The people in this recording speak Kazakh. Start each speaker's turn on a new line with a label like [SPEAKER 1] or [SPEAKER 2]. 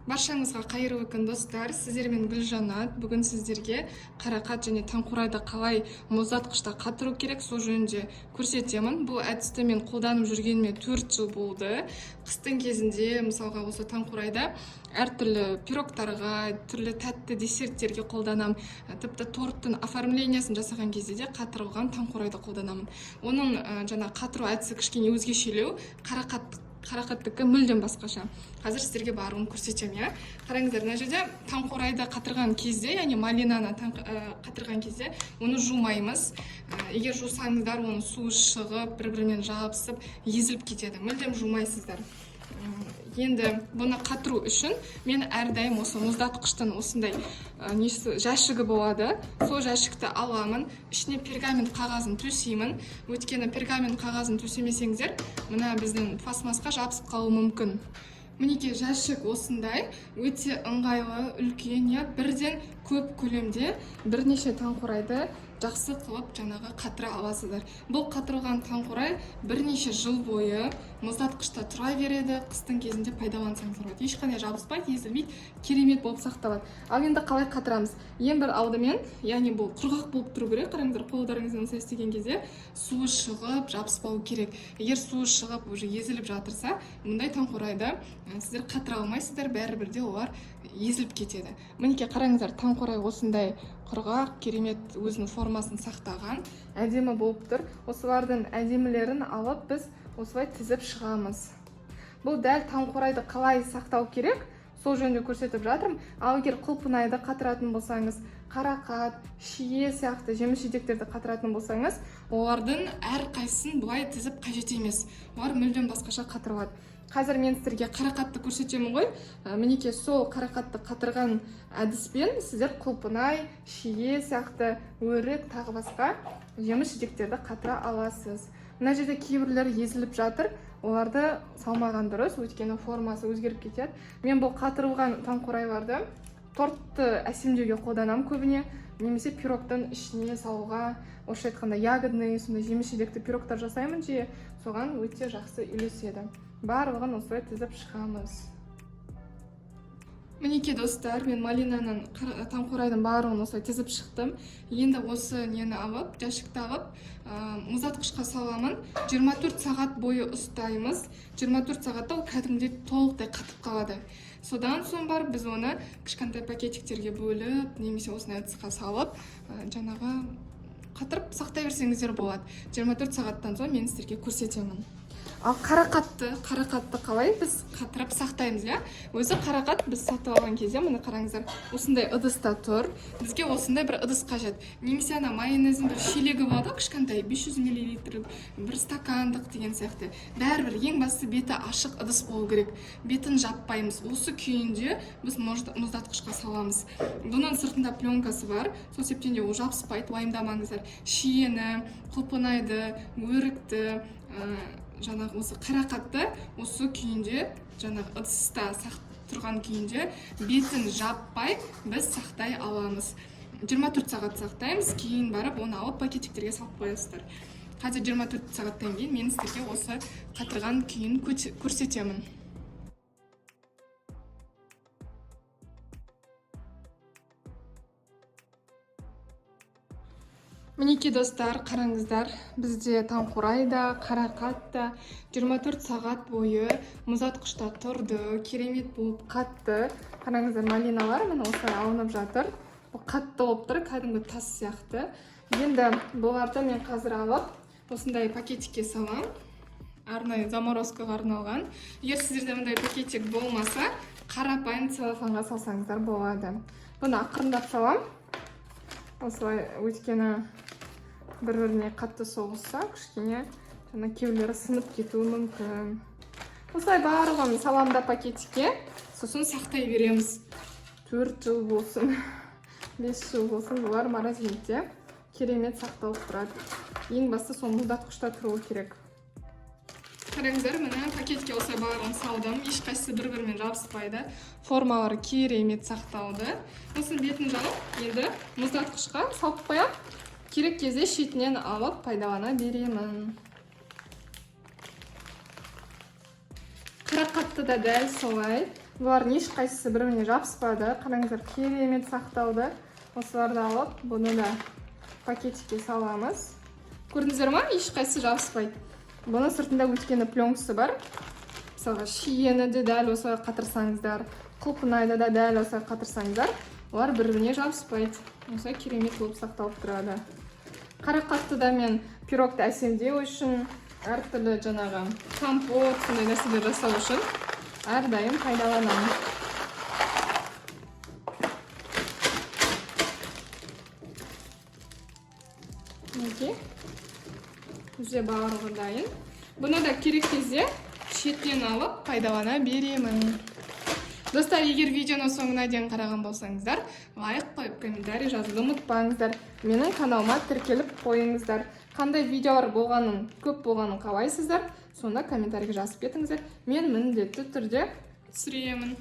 [SPEAKER 1] Баршаңызға қайырлы күн, достар! Сіздермен Гүлжанат. Бүгін сіздерге қарақат және таңқурайды қалай мұздатқышта қатыру керек, сол жөнінде көрсетемін. Бұл әдісті мен қолданып жүргеніме 4 жыл болды. Қыстың кезінде, мысалға, осы таңқурайды әртүрлі пирогтарға, түрлі тәтті десерттерге қолданамын. Тіпті торттың оформлениесін жасаған кезде де қатырылған таңқурайды қолданамын. Оның жаңа қатыру әдісі кішкене өзгешелеу, қарақаттікі мүлдем басқаша. Қазір сіздерге барлығын көрсетемін, иә. Қараңыздар, мына жерде таңқурайды қатырған кезде, яғни малинаны қатырған кезде оны жумаймыз. Егер жусаңыздар, оның суы шығып, бір бірімен жабысып, езіліп кетеді. Мүлдем жумайсыздар. Енді бұны қатыру үшін мен әрдайым осы мұздатқыштың осындай несі, жәшігі болады, сол жәшікті аламын, ішіне пергамент қағазын төсеймін. Өйткені пергамент қағазын төсемесеңіздер, мына біздің пластмассқа жабысып қалуы мүмкін. Мінекей, жәшік осындай өте ыңғайлы, үлкен, иә. Бірден көп көлемде бірнеше таңқурайды жақсы қылып жаңағы қатыра аласыздар. Бұл қатырылған таңқурай бірнеше жыл бойы мұздатқышта тұра береді. Қыстың кезінде пайдалансаңыздар болады, ешқандай жабыспайды, езілмейді, керемет болып сақталады. Ал енді қалай қатырамыз? Ең бір алдымен, яғни бұл құрғақ болып тұру керек. Қараңыздар, қолдарыңызбен осылай істеген кезде суы шығып, жабыспау керек. Егер суы шығып, уже езіліп жатырса, мұндай таңқурайды сіздер қатыра алмайсыздар, бәрібір де олар езіліп кетеді. Мінекей, қараңыздар, таңқурай осындай құрғақ, керемет, өзінің формасын сақтаған, әдемі болып тұр. Осылардың әдемілерін алып, біз осылай тізіп шығамыз. Бұл дәл таңқурайды қалай сақтау керек, сол жөнінде көрсетіп жатырмын. Ал егер құлпынайды қатыратын болсаңыз, қарақат, шие сияқты жеміс жидектерді қатыратын болсаңыз, олардың әрқайсысын былай тізіп қажет емес, олар мүлдем басқаша қатырылады. Қазір мен сіздерге қарақатты көрсетемін ғой. Мінекей, сол қарақатты қатырған әдіспен сіздер құлпынай, шие сияқты, өрік, тағы басқа жеміс жидектерді қатыра аласыз. Мына жерде кейбіреулері езіліп жатыр, оларды салмаған дұрыс, өйткені формасы өзгеріп кетеді. Мен бұл қатырылған таңқурайларды тортты әсемдеуге қолданамын көбіне, немесе пирогтың ішіне салуға, орысша айтқанда ягодный, сондай жеміс жидекті пирогтар жасаймын жиі, соған өте жақсы үйлеседі. Барлығын осылай тізіп шығамыз. Мінекей, достар, мен малинаның, таңқурайдың барлығын осылай тізіп шықтым. Енді осы нені алып, жәшікті алып, мұздатқышқа саламын. 24 сағат бойы ұстаймыз. 24 сағатта ол кәдімгідей толықтай қатып қалады. Содан соң барып біз оны кішкентай пакетиктерге бөліп немесе осындай ыдысқа салып, жаңағы қатырып сақтай берсеңіздер болады. 24 сағаттан соң мен сіздерге көрсетемін. Ал қарақатты қалай біз қатырып сақтаймыз, иә? Өзі қарақат біз сатып алған кезде, міне, қараңыздар, осындай ыдыста тұр. Бізге осындай бір ыдыс қажет немесе ана майонездің бір шелегі болады ғой, кішкентай, 500 миллилитр, бір стакандық деген сияқты. Бәрібір ең бастысы беті ашық ыдыс болу керек. Бетін жаппаймыз, осы күйінде біз мұздатқышқа саламыз. Бұның сыртында пленкасы бар, сол себептен де ол жабыспайды, уайымдамаңыздар. Шиені, құлпынайды, өрікті, жаңағы осы қарақатты осы күйінде, жаңағы ыдыста тұрған күйінде, бетін жаппай біз сақтай аламыз. 24 сағат сақтаймыз, кейін барып оны алып, пакетиктерге салып қоясыздар. Қазір 24 сағаттан кейін мен сіздерге осы қатырған күйін көрсетемін. Мінекей, достар, қараңыздар, бізде таңқурай да, қарақат та 24 сағат бойы мұздатқышта тұрды, керемет болып қатты. Қараңыздар, малиналар міне осылай алынып жатыр. Бұл қатты болып тұр, кәдімгі тас сияқты. Енді бұларды мен қазір алып, осындай пакетикке саламын, арнайы заморозкаға арналған. Егер сіздерде мындай пакетик болмаса, қарапайым целлофанға салсаңыздар болады. Бұны ақырындап саламын осылай, өйткені бір біріне қатты соғысса, кішкене жаңа кейбіреулері сынып кетуі мүмкін. Осылай барлығын саламын да пакетикке, сосын сақтай береміз. 4 жыл болсын, 5 жыл болсын, бұлар морозильникте керемет сақталып тұрады. Ең бастысы сол мұздатқышта тұруы керек. Қараңыздар, міне, пакетке осылай барлығын салдым, ешқайсысы бір бірімен жабыспайды, формалары керемет сақталды. Осының бетін жауып, енді мұздатқышқа салып қоямын. Керек кезде шетінен алып пайдалана беремін. Қарақатты да дәл солай. Бұлардың ешқайсысы бір біріне жабыспады, қараңыздар, керемет сақталды. Осыларды алып, бұны да пакетикке саламыз. Көрдіңіздер ма, ешқайсысы жабыспайды. Бұның сыртында өйткені пленкасы бар. Мысалға, шиені де дәл осылай қатырсаңыздар, құлпынайды да дәл осылай қатырсаңыздар, олар бір біріне жабыспайды. Осылай керемет болып сақталып тұрады. Қарақатты да мен пирогты әсемдеу үшін, әртүрлі жаңағы компот, сондай нәрселер жасау үшін әрдайым пайдаланамын. Мінекей, бізде барлығы дайын. Бұны да керек кезде шетінен алып пайдалана беремін. Достар, егер видеоның соңына дейін қараған болсаңыздар, лайк қойып, комментарий жазуды ұмытпаңыздар. Менің каналыма тіркеліп қойыңыздар. Қандай видеолар болғанын, көп болғанын қалайсыздар, сонда комментарийге жазып кетіңіздер. Мен міндетті түрде түсіремін.